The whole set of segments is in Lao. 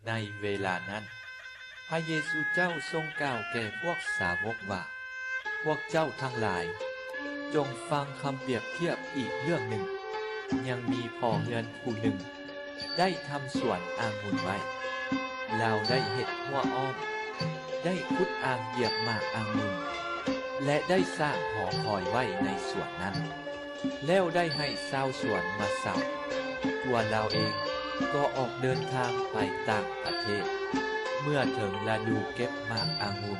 ໃນເວລານັ້ນ, ພະເຢຊູເຈົ້າຊົງກ່າວແກ່ພວກສາວົກວ່າ, ພວກເຈົ້າທັງຫຼາຍ, ຈົ່ງຟັງຄຳປຽບທຽບອີກເລື່ອງໜຶ່ງ. ຍັງມີພໍ່ເຮືອນຜູ້ໜຶ່ງ ໄດ້ທຳສວນອາງຸ່ນໄວ້. ລາວໄດ້ເຮັດຮົ້ວອ້ອມ, ໄດ້ຂຸດອ່າງຢຽບໝາກອາງຸ່ນ ແລະ ໄດ້ສ້າງຫໍຄອຍໄວ້ໃນສວນນັ້ນ. ແລ້ວໄດ້ໃຫ້ຊາວສວນມາເຊົ່າ. ຕົວລາວເອງກໍອອກເດີນທາງໄປຕ່າງປະເທດ. ເມື່ອເຖິງລະດູເກັບໝາກອາງຸ່ນ,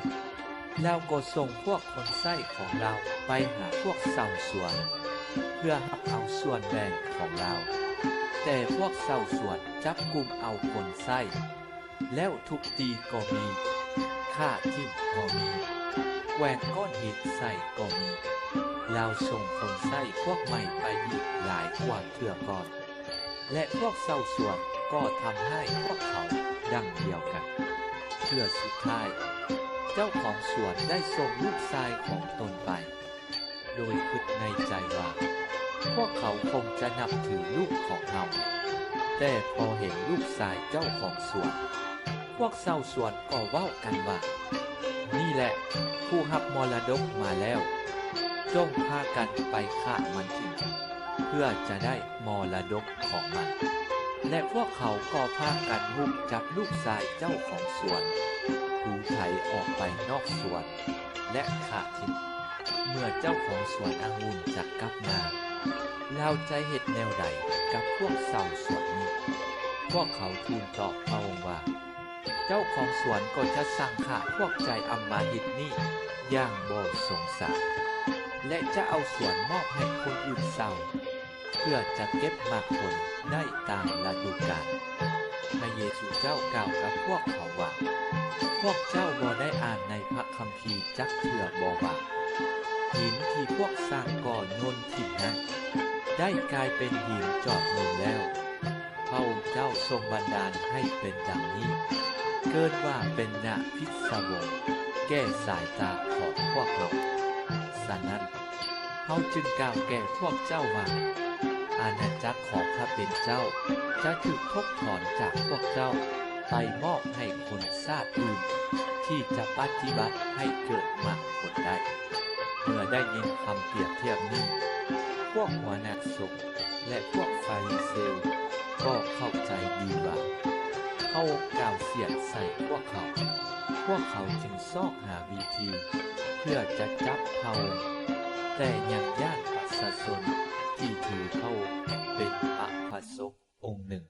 ລາວກໍສົ່ງພວກຄົນໃຊ້ຂອງລາວໄປຫາພວກຊາວສວນ ເພື່ອຮັບເອົາສ່ວນແບ່ງຂອງລາວ. ແຕ່ພວກຊາວສວນຈັບກຸມເອົາຄົນໃຊ້ ແລ້ວທຸບຕີກໍມີ, ຂ້າຖິ້ມກໍມີ, ແກວ່ງກ້ອນຫີນໃສ່ກໍມີ. ລາວສົ່ງຄົນໃຊ້ພວກໃໝ່ໄປອີກຫຼາຍກວ່າເທື່ອກ່ອນ, ແລະ ພວກຊາວສວນກໍທຳຮ້າຍພວກເຂົາດັ່ງດຽວກັນ. ເທື່ອສຸດທ້າຍ, ເຈົ້າຂອງສວນໄດ້ສົ່ງລູກຊາຍຂອງຕົນໄປ, ໂດຍຄິດໃນໃຈວ່າ, ພວກເຂົາຄົງຈະນັບຖືລູກຂອງເຮົາ. ແຕ່ພໍເຫັນລູກຊາຍເຈົ້າຂອງສວນ, ພວກຊາວສວນກໍເວົ້າກັນວ່າ, ນີ້ແຫຼະຜູ້ຮັບມໍລະດົກມາແລ້ວ, ຈົ່ງພາກັນໄປຂ້າມັນຖິ້ມ ເພື່ອຈະໄດ້ມໍລະດົກຂອງມັນ. ແລະ ພວກເຂົາກໍພາກັນຮຸກຈັບລູກຊາຍເຈົ້າຂອງສວນ, ຖືໄຖອອກໄປນອກສວນ ແລະ ຂ້າຖິ້ມ. ເມື່ອເຈົ້າຂອງສວນອາງຸ່ນຈະກັບມາ, ລາວຈະເຮັດແນວໃດກັບພວກຊາວສວນນີ້? ພວກເຂົາທູນຕອບພະອົງວ່າ, ເຈົ້າຂອງສວນກໍຈະສັ່ງຂ້າພວກໃຈອຳມະຫິດນີ້ຢ່າງບໍ່ສົງສານ, ແລະ ຈະເອົາສວນມອບໃຫ້ຄົນອື່ນເຊົ່າ ເພື່ອຈະເກັບໝາກຜົນໄດ້ຕາມລະດູການ. ພະເຢຊູເຈົ້າກ່າວກັບພວກເຂົາວ່າ, ພວກເຈົ້າບໍ່ໄດ້ອ່ານໃນພະຄຳພີຈັກເທື່ອບໍ່ວ່າ, ຫີນທີ່ພວກຊ່າງກໍ່ໂຍນຖິ້ມນັ້ນ ໄດ້ກາຍເປັນຫີນຈອດໂຍນແລ້ວ? ພະອົງເຈົ້າຊົງບັນດານໃຫ້ເປັນດັ່ງນີ້, ເກີດວ່າເປັນໜ້າພິດສະວົງແກ່ສາຍຕາຂອງພວກເຮົາ. ສະນັ້ນ, ເຮົາຈຶ່ງກ່າວແກ່ພວກເຈົ້າວ່າ, ອານາຈັກຂອງພະເປັນເຈົ້າຈະຖືກທົກຖອນຈາກພວກເຈົ້າ ໄປມອບໃຫ້ຄົນຊາດອື່ນ ທີ່ຈະປະຕິບັດໃຫ້ເກີດໝາກຜົນໄດ້. ເມື່ອໄດ້ຍິນຄຳປຽບທຽບນີ້, ພວກຫົວໜ້າສົງ ແລະ ພວກຟາຣິເຊວກໍເຂົ້າໃຈດີວ່າ ພະອົງກ່າວສຽດໃສ່ພວກເຂົາ. ພວກເຂົາຈຶ່ງຊອກຫາວິທີເພື່ອຈະຈັບພະອົງ, ແຕ່ຍັງຢ້ານປະຊາຊົນທີ່ຖືພະອົງເປັນພະປະສົງອົງໜຶ່ງ